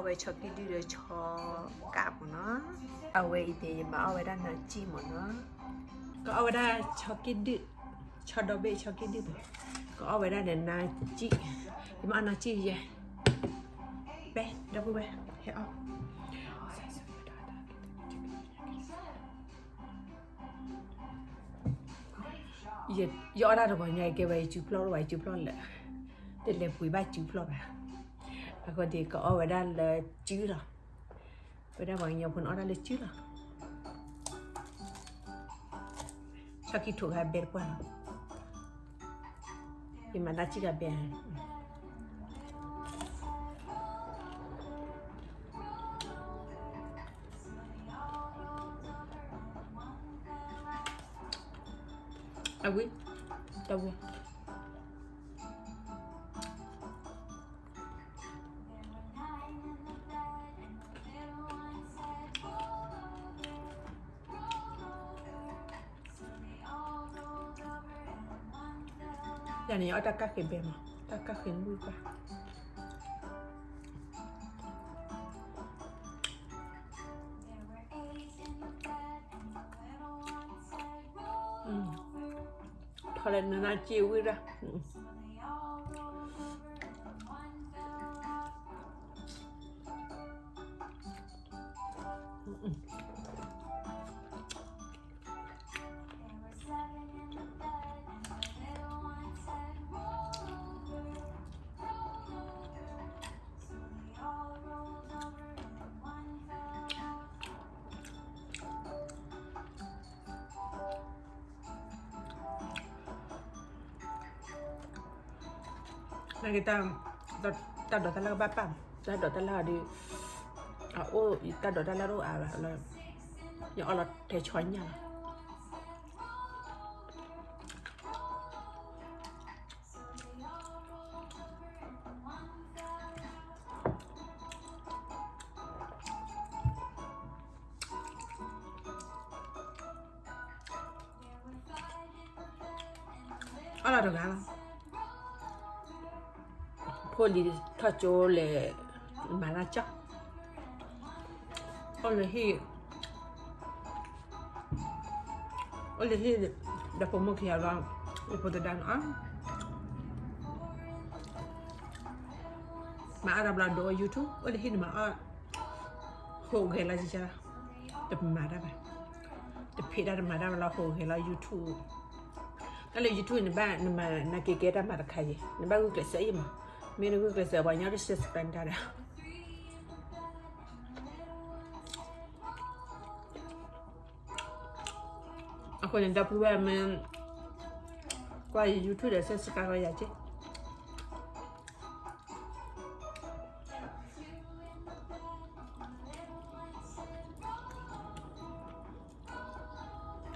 ဝဲဆီကံၣ်ဒုၣ်ဒီးဆီကၣ်မ့ၢ်နီၤ. အဝဲအံၤန့ၣ် ယမၤအီၣ်ဝဲဒၣ်နါစံၣ်မ့ၢ်နီၤ. ကအီၣ်ဝဲဒၣ်ဆီကံၣ်ဒုၣ်, ဆီဒီဘ့ၣ်ဆီကံၣ်ဒုၣ်မ့ၢ်, ကအီၣ်ဝဲဒၣ်ဒီးနါစံၣ်, ယမၤအီၣ်နါစံၣ်ယဲ, ပဲ ဒီပုၢ်ဝဲၢ်, ဟဲအီၣ် ယအီၣ်တၢ်တဂီၤညါ ကဲဝဲယစုဖျီၣ်ဘၣ် ယစုဖျီၣ်လၢာ်, တလဲၤပှ့ၤဘၣ်စုဖျီၣ်ဘၣ်. အဃိန့ၣ်ကအီၣ်ဝဲဒၣ်လၢစုလီၤ. ဝဲဒၣ်ပှၤကညီဖိန့ၣ်အီၣ်တၢ်လၢစုလီၤ. ဆီကံၣ်ထိးဂၤဘဲတပှၢ်လီၤ. ယမၤနါစံၣ်ဂၤဘဲ အဝံ, တဝံ. ယၤန့ၣ် ယအီၣ်တၢ်ကၣ်ဃ့ဘဲမး, တၢ်ကၣ်ဃ့လွံၢ်ပှၢ်. ထီၣ်လၢနနၢ်စ့ဝံၣ်ဒၣ်. နာ်က့ တၢ်ဒိးတၢ်လၢ်ကဘၣ်ပာ်, တၢ်ဒိးတၢ်လၢ်ဒုး, အအိၣ်တၢ်ဒိးတၢ်လၢ်တအိၣ်အါဘၣ်လီၤ, ယအီၣ်လီၤထဲဆီညၣ်လီၤ. အီၣ်လီၤတဂၤလီၤ. ဖိလံၤထီၣ်ကၠိလဲၣ်, မၤတၢ်ကၠီ, အိၣ်လၢဟံၣ်, အိၣ်လၢဟံၣ်, ဒီးဖိမုၣ်ခံဂၤလီၤ, ယဖိသဒါန့ၣ်, မၤအါတၢ်ဘျီဒိး YouTube အိၣ်လၢဟံၣ်န့ၣ်မၤအီၣ်, ဟူးဂဲၤလီၤယၤ, တမၤတၢ်ဘၣ်, တဖံးတၢ်တမၤတၢ်ဘၣ်လီၤ ဟူးဂဲၤလီၤ YouTube. တၢ်လၢ YouTube နဘၣ်နမၤနက့ၤကဲတၢ်မၤတခါအံၤ နဘၣ်ဂုာ်ကျဲးစၢးအံၤမး, မ့ၢ်နဂုာ်ကျဲးစၢးပှၤကညီတစဲးစပၢတၢ်ဒီး အဃိန့ၣ် ဒီပုၢ်ဝဲၢ်မ့ၢ်ကွၢ်ယ YouTube ဒီး subscribe ယၤက့ၤ.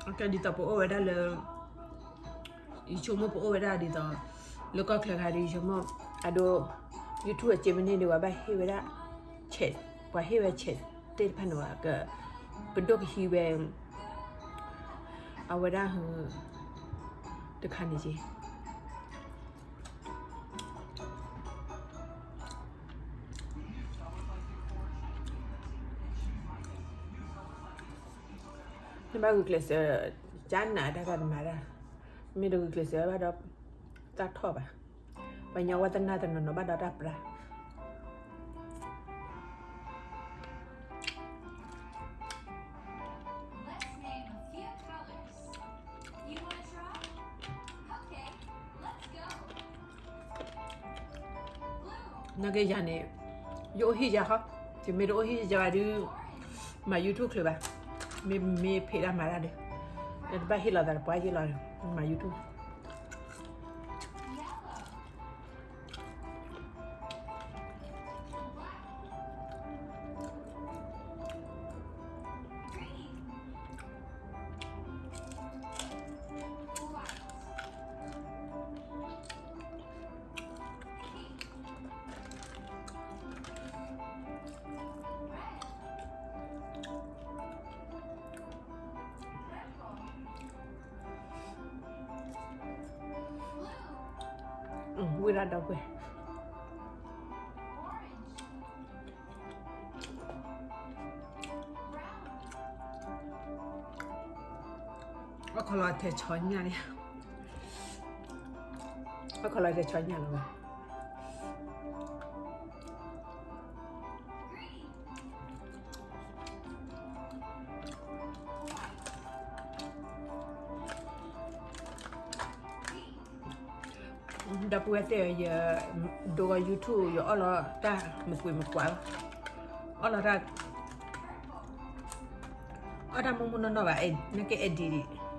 အကဲဒ်သိးပအိၣ်ဝဲဒၣ်လၢ ယဆိကမိၣ်ပအိၣ်ဝဲဒၣ်ဒ်သိး လၢကီၢ်ချၢခါဒီး ယဆိကမိၣ် အဒိ YouTube အစ့မ့ၢ်န့ၢ်ဒီး ပဘၣ်ဟ့ၣ်ဝဲဒၣ် check, ပှၤဟ့ၣ်ဝဲ check သ့ၣ်တဖၣ်န့ၣ်ဝဲ က ပဒိၣ်ကဟံးဝဲ အဝဲဒၣ် တခါန့ၣ်က့ၤ နဘၣ်ဂုာ်ကျဲးစၢး ကနၣ်တၢ်တမၤတၢ်, မ့ၢ်တဂုာ်ကျဲးစၢးဘၣ်ဒီး တၢ်ထီၣ်ဘၣ်, ပှၤကညီဝဲတနၢ်တနီၤနီၤဘၣ်ဒီးတၢ်ပြၢ နာ်က့ယၤန့ၣ် ယအိၣ်ဟံၣ်ယၤဟီ, ယမ့ၢ်တအိၣ်ဟံၣ်ယၤဘၣ်ဒီး မၤ YouTube ချုးဘၣ်, မ့ၢ်မ့ၢ်ဖံးတၢ်မၤတၢ်ဒီး တဘၣ်ဟ့ၣ်လီၤသးတပှၢ်ယ့ၢ်လီၤ, မၤ YouTube. ဝံၤဒၣ်ဒီပုၢ်ဝဲၢ်, အီၣ်ခီလီၤထဲဆီညၣ်န့ၣ်, အီၣ်ခီလီၤထဲဆီညၣ်လီၤဝဲ. ဒီပုၢ်ဝဲၢ်သ့ၣ်ဧၢ, ယဒိဂီၤ YouTube ယအီၣ်လီၤတၢ်မကွ့မကွာ်လီၤ, အီၣ်လီၤတၢ် အီၣ်တၢ်မုၢ်မုၢ်နီၢ်နီၢ်ဘၣ်, နက edit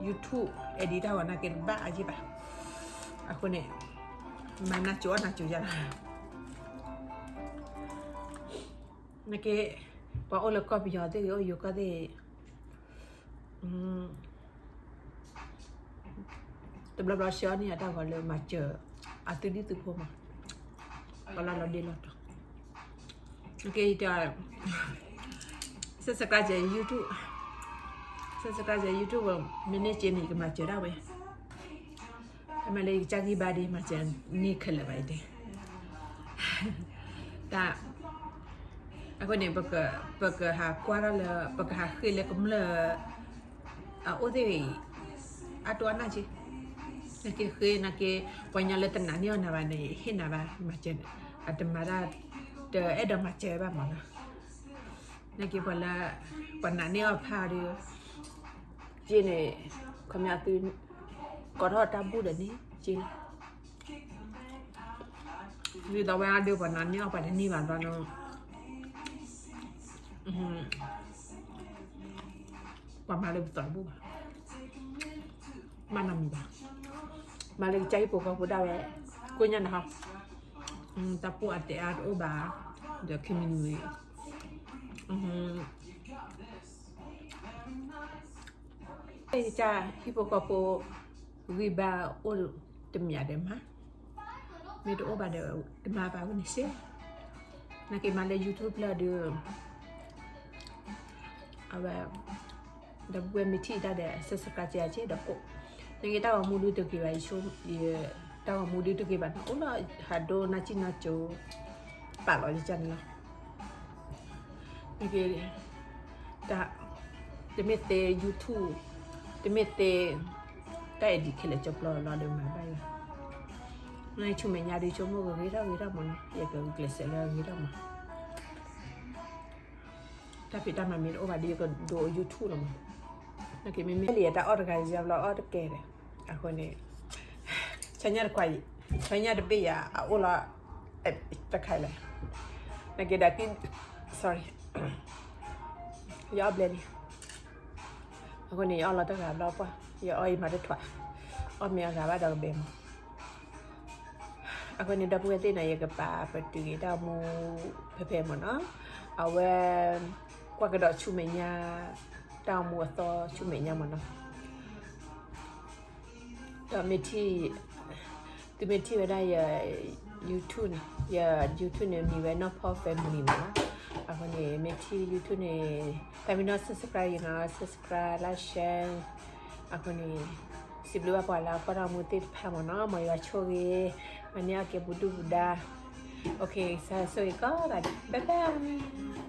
YouTube edit တၢ်ဂီၤ နကဘၣ်အယံာ်ဘၣ်. အဃိန့ၣ် မၤနၢ်ကၠိအီၣ်နၢ်ကၠိယၤလီၤ. နက, ပှၤအိၣ်လၢကီၢ်ပယီၤသ့ၣ်ဂ့ၤ အိၣ်ယိၤကီၢ်သ့ၣ်ဂ့ၤ, တဘျီဘျီ share န့ၢ်အတၢ်ဂီၤလၢမၤစၢၤ အသုဒ်သုဖိမး, ပှၤလၢလီၤဒ့လီၤတီၤ, ကဲ, subscribe ယ YouTube, subscribe ယ YouTube မ့ၢ်န့ၢ်က့န့ၣ် ယကမၤစၢၤဒၣ်ဝဲ, အမ့ၢ်လၢယကစၢ်ဂံၢ်ဘါဒ်မၤစၢၤန့ၢ်ခဲလၢာ်ဘၣ်အံၤတဲ, တၢ်, အဃိန့ၣ် ပကဟးကွၢ်ထီၣ်လၢ ပကဟးဃ့လၢကမျၢၢ် အအိၣ်သ့ၣ်ဂ့ၤ, အတိၢ်အနၢ်က့, နက့ဃ့ နက့, ပှၤညါလၢတနာ်န့ၢ်အီၤနၤဘၣ်န့ၣ် ဟ့ၣ်နၤဘၣ်, မၤစၢၤ, အတမၤတၢ်, တအဲၣ်ဒိးမၤစၢၤဘၣ်မးနီၤ, နက့ပှၤလၢ, ပှၤနာ်န့ၢ်အီၤဖးဒီး, က့န့ၣ်, ခီပညီသု, ကိးထီၣ်တၢ်ဘူၣ်ဒီးန့ၣ် က့လီၤ. ဒ်သိးဝဲဒၣ်ဒီးပှၤနာ်န့ၢ်အီၤပှၤတန့ၢ်ဘၣ်ဘျီနီၤ, ပှၤမၤလၢပသးတဘူၣ်ဘၣ်, မၤနီတမံၤဘၣ်, မၤလၢကစၢ်ဟံၣ်ဖိဃီဖိဒၣ်ဝဲ, ကိးညါန့ၣ်ဟီ, တၢ်ပူၣ်အတဲာ်အါတအိၣ်ဘၣ်, ဒီးခံမံၤနံၤ, ကစၢ်ဟံၣ်ဖိဃီဖိ, ဂံၢ်ဘါအိၣ်တမံၤဒီးမၤ, မ့ၢ်တအိၣ်ဘၣ်ဒီးတမၤဘၣ်ဝဲန့ၣ်စ့ၢ်, နက့မၤလၢ YouTube လၢဒီး, အဝဲ, ဒီပုၢ်ဝဲၢ်မ့ၢ်ထံၣ်တၢ်ဒီး subscribe က့ၤဒီးကိး, နက့တၢ်ဂီၤမူဒုတဂ့ၤဘၣ်, ယဆိ, တၢ်ဂီၤမူဒုတဂ့ၤဘၣ်န့ၣ် အိၣ်လီၤဟးဒိနၢ်စံၣ်နၢ်ကၠိ, ပာ်လီၤယကန့ၣ်လီၤ. နက့, တၢ်, တမ့ၢ်သ့ YouTube, တမ့ၢ်သ့, တၢ် edit ခဲလၢာ်ကၠိပျီလီၤဒီးမၤဘၣ်ယၤ, နဆူမဲာ်ညါဒုဆိကမိၣ်ကဂ့ၤထီၣ်ဂ့ၤထီၣ်မးနီၤ, ယကဂုာ်ကျဲးစၢးလၢဂ့ၤထီၣ်မး တၢ်ဖံးတၢ်မၤမ့ၢ်တအိၣ်ဘၣ်ဒီး ယကဒိ YouTube လီၤမး, နက့မ့မ့ၢ်လံတၢ်အီၣ်တဂၤယၤဘျီအီၣ်တကဲဒီး, အဃိန့ၣ်, ဆညါတခွါအံၤ, ဆညါတဘ့ၣ်ယၤ အအိၣ်လီၤ, တခါလဲၣ်, နက့ဒၣ်က့, sorry, ယအီၣ်ဘျဲၣ်လံ, အဃိန့ၣ် ယအီၣ်လီၤတဂၤဘျီပှၢ်, ယအီၣ်အံၤမၤတထွး, အီၣ်မ့ၢ်အဂၤဘၣ်ဒီးကဘဲမး အဃိန့ၣ် ဒီပုၢ်ဝဲၢ်သ့ၣ်န့ၣ် ယကပာ်ပတုာ်က့ၤတၢ်အိၣ်မူဖဲဖဲမ့ၢ်နီၤ, အဝဲ, ကွၢ်ကဒီးဆူမဲာ်ညါ, တၢ်အိၣ်မူအသီဆူမဲာ်ညါမ့ၢ်နီၤ, ဒီးမ့ၢ်ထံၣ်, သုမ့ၢ်ထံၣ်ဝဲဒၣ်ယ, YouTube န့ၣ်, ယ YouTube န့ၣ် မံၤဝဲ နီၢ်ဖီ Family မ့ၢ်နီၤ, အဃိန့ၣ် မ့ၢ်ထံၣ် YouTube န့ၣ်, တၢ်မ့ၢ်နီၤ subscribe ယၤနီၤ, subscribe like share, အဃိန့ၣ်, စံးဘျုးဘၣ်ပှၤလၢအကွၢ်တၢ်အိၣ်မူသ့ၣ်တဖၣ်မ့ၢ်နီၤ, မ်ယွၤဆိၣ်ဂ့ၤ, မၤန့ၢ်အီၣ်က့ၤပူၤဒုၣ်ပူၤဒါ, OK, ဆိၣ်ဂ့ၤကိးဂၤဒဲး, bye bye.